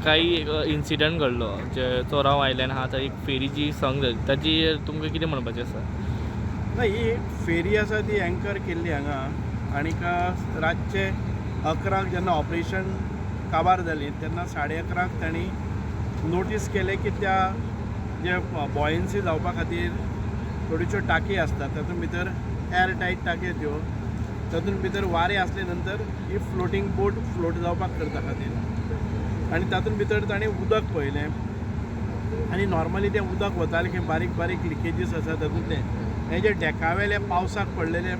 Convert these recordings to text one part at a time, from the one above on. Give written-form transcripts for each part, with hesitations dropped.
काही इन्सिडंट घडलो जे चोराव आयल्यान आहा थंय एक फेरी जी संक जाली, ताजी तुमकां कितें म्हणपाचें आसा? ना, ही फेरी आसा ती एंकर केल्ली हांगा आनीक रातचे 11 जेन्ना ऑपरेशन काबार जाली तेन्ना 11:30 तांणी नोटीस केलें की त्या जे बॉयन्सी जावपा खातीर थोड्योश्यो टाकी आसतात, तातूंत भितर एर टायट टाकयो त्यो, तातूंत भितर वारें आसले नंतर ही फ्लोटींग बोट फ्लोट जावपाक करता खातीर. आनी तातूंत भितर ताणें उदक पळयलें आनी नॉर्मली तें उदक वतालें की बारीक बारीक लिकेजीस आसा तातूंतलें हें जें डेकावेलें पावसाक पडलेलें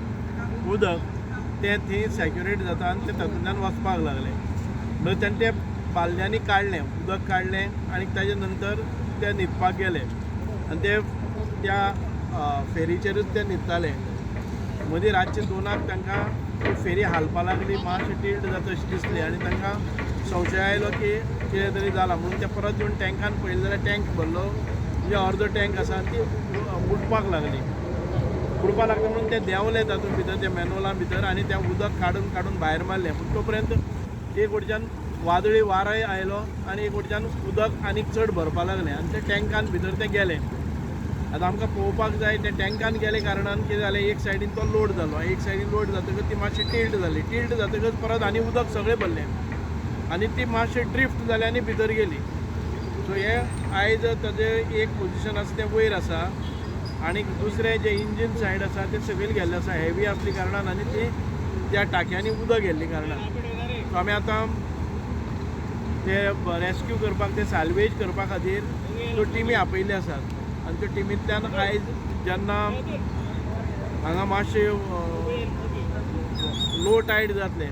उदक तें थंय सॅक्युरेट जाता आनी तें तातूंतल्यान वचपाक लागलें. म्हणटकच ताणें तें बालद्यांनी काडलें, उदक काडलें आनी ताजे नंतर ते न्हिदपाक गेले आनी ते त्या फेरीचेरूच ते न्हिदताले. मदीं रातचे 2 तांकां ती फेरी हालपा लागली, मातशी टिल्ट जाता अशी दिसली आनी तांकां संशय आयलो की कितें तरी जालां म्हणून ते परत येवन टँकान पळयलें जाल्यार टँक भरलो, म्हणजे अर्दो टँक आसा आनी ती बुडपाक लागली. बुडपाक लागली म्हणून ते देंवले तातूंत भितर, त्या मॅनहोला भितर, आनी तें उदक काडून काडून भायर मारलें. पूण तो पर्यंत एक वटच्यान वादळी वारोय आयलो आनी एक वटच्यान उदक आनीक चड भरपाक लागलें आनी ते टँकान भितर तें गेलें. आतां आमकां पळोवपाक जाय, ते टँकान गेले कारणान कितें जालें, एक सायडीन तो लोड जालो, एक सायडीन लोड जातकच ती मातशी टिल्ट जाली. टिल्ट जातकच परत आनी उदक सगळें भरलें आनी ती मातशी ड्रिफ्ट जाली आनी भितर गेली. सो हे आयज ताजें एक पोजिशन आसा तें वयर आसा आनी दुसरें जें इंजीन सायड आसा तें सकयल गेल्लें आसा, हेवी आसली कारणान आनी ती त्या टाकयांनी उदक गेल्ली कारणान. सो आमी आतां ते रेस्क्यू करपाक, ते साल्वेज करपा खातीर त्यो टिमी आपयल्ले आसात आनी त्यो टिमींतल्यान आयज जेन्ना हांगा मातशें लो टायड जातलें,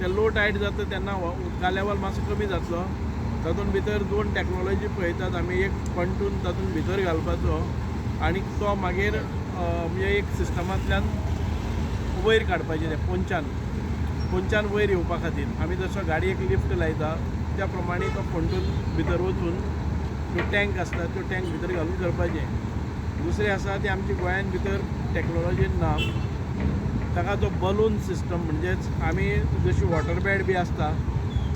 ते लो टायड जाता तेन्ना उदका लेवल मातसो कमी जातलो. तातूंत भितर दोन टॅक्नोलॉजी पळयतात आमी, एक पंटून तातूंत भितर घालपाचो आनी तो मागीर म्हणजे एक सिस्टमांतल्यान वयर काडपाचें, तें पोंच्यान पोंच्यान वयर येवपा खातीर आमी जसो गाडयेक लिफ्ट लायता त्या प्रमाणे तो पंटून भितर वचून त्यो टँक आसता त्यो टँक भितर घालून करपाचें. दुसरें आसा तें आमच्या गोंयान भितर टॅक्नोलॉजीन ना, ताका तो बलून सिस्टम, म्हणजेच आमी जशी वॉटर बॅड बी आसता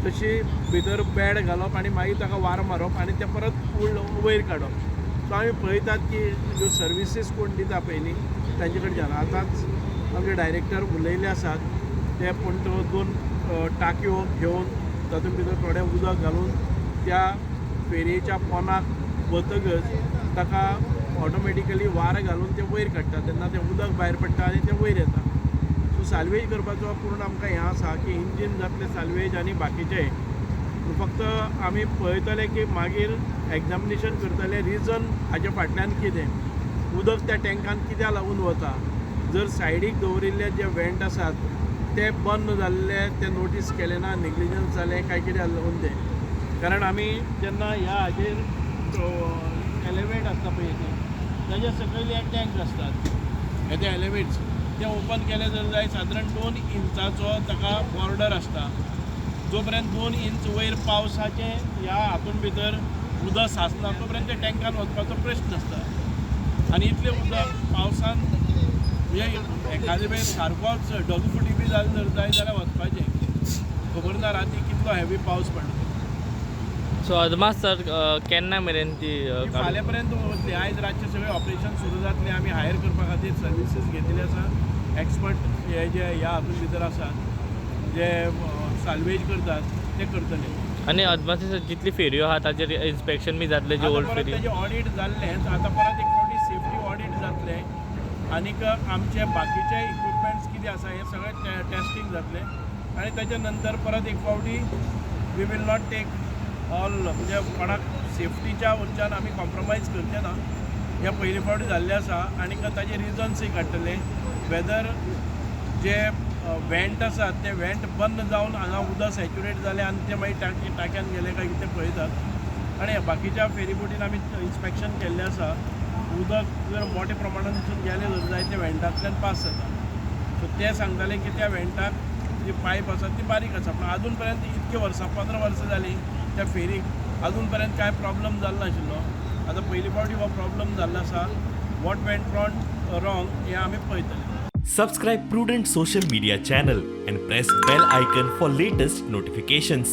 तशी भितर बॅड घालप आनी मागीर ताका वारो मारप आनी तें परत वयर काडप. सो आमी पळयतात की ज्यो सर्विसीस कोण दिता पयलीं तांचे कडच्यान. आतांच आमचे डायरेक्टर उलयले आसात ते, पूण त्यो दोन टाकयो घेवन तातूंत भितर थोडें उदक घालून त्या फेरयेच्या पोनाक वतकच ताका ऑटोमॅटिकली वारें घालून तें वयर काडटा, तेन्ना तें उदक भायर पडटा आनी तें वयर येता. सो साल्वेज करपाचो पूर्ण आमकां हें आसा की इंजीन जातलें साल्वेज आनी बाकीचें फक्त आमी पळयतले की मागीर एग्जामिनेशन करतले, रिजन हाजे फाटल्यान कितें, उदक त्या टँकान कित्याक लागून वता. जर सायडीक दवरिल्ले जे वेंट आसात ते बंद जाल्ले ते नोटीस केले ना, नेग्लिजन्स जालें काय कितें लागून तें, कारण आमी जेन्ना ह्या हाजेर एलिवेट आसता पळय ते, ताज्या सकयल हे टँक आसतात, हे ते एलिवेट्स ते ओपन केले जर जाय, सादारण 2 इंचाचो ताका बॉर्डर आसता. जो पर्यंत 2 इंच वयर पावसाचें ह्या हातून भितर उदक साचना तो पर्यंत त्या टँकान वचपाचो प्रश्न आसता. आनी इतलें उदक पावसान म्हणजे एखादे वेळ सारकोच ढगफुटी बी जाली जर जाय जाल्यार वचपाचें खबर ना, राती कितलो हेवी पावस पडलो. सो अदमास सर, केन्ना मेरेन ती ती फाल्यां पर्यंत वतली. आयज रातचें सगळें ऑपरेशन सुरू जातलें. आमी हायर करपा खातीर सर्विसीस घेतिल्ले आसा. एक्सपर्ट हे जे ह्या हातून भितर आसात जे साल्वेज करतात ते करतले. आनी अदमास सर, जितली फेरयो आहा ताजेर इन्स्पेक्शन बी जातलें जे आतां ओल्ड परत फेरी? तेजें ऑडीट जाल्लेंच, आतां परत एक फावटी सेफ्टी ऑडीट जातलें आनीक आमचे बाकीचे इक्विपमेंट्स कितें आसा हें सगळें टेस्टींग जातलें आनी ताच्या नंतर परत एक फावटी we will not take all, म्हणजे कोणाक सेफ्टीच्या वटच्यान आमी कॉम्प्रोमायज करचे ना. हे पयले फावटी जाल्लें आसा आनीक ताजे रिजन्सूय काडटले, वेदर जे वेंट आसात ते वेंट बंद जावन हांगा उदक सॅच्युरेट जालें आनी ते मागीर टाक्यान गेले काय कितें पळयतात. आनी बाकीच्या फेरीबोटीन आमी इन्स्पेक्शन केल्लें आसा, उदक जर मोठ्या प्रमाणांतसून गेलें जर जाय ते वेंटांतल्यान पास जाता. सो ते सांगताले की त्या वेंटाक जी पायप आसा ती बारीक आसा, पूण आजून पर्यंत इतके वर्सां, 15 वर्सां जालीं त्या फेरीक, आजून पर्यंत कांय प्रॉब्लम जालो नाशिल्लो. आतां पयली फावटी हो प्रॉब्लम जाल्लो आसा. What went wrong हें आमी पळयतले. Subscribe Prudent Social Media channel and press bell icon for latest notifications.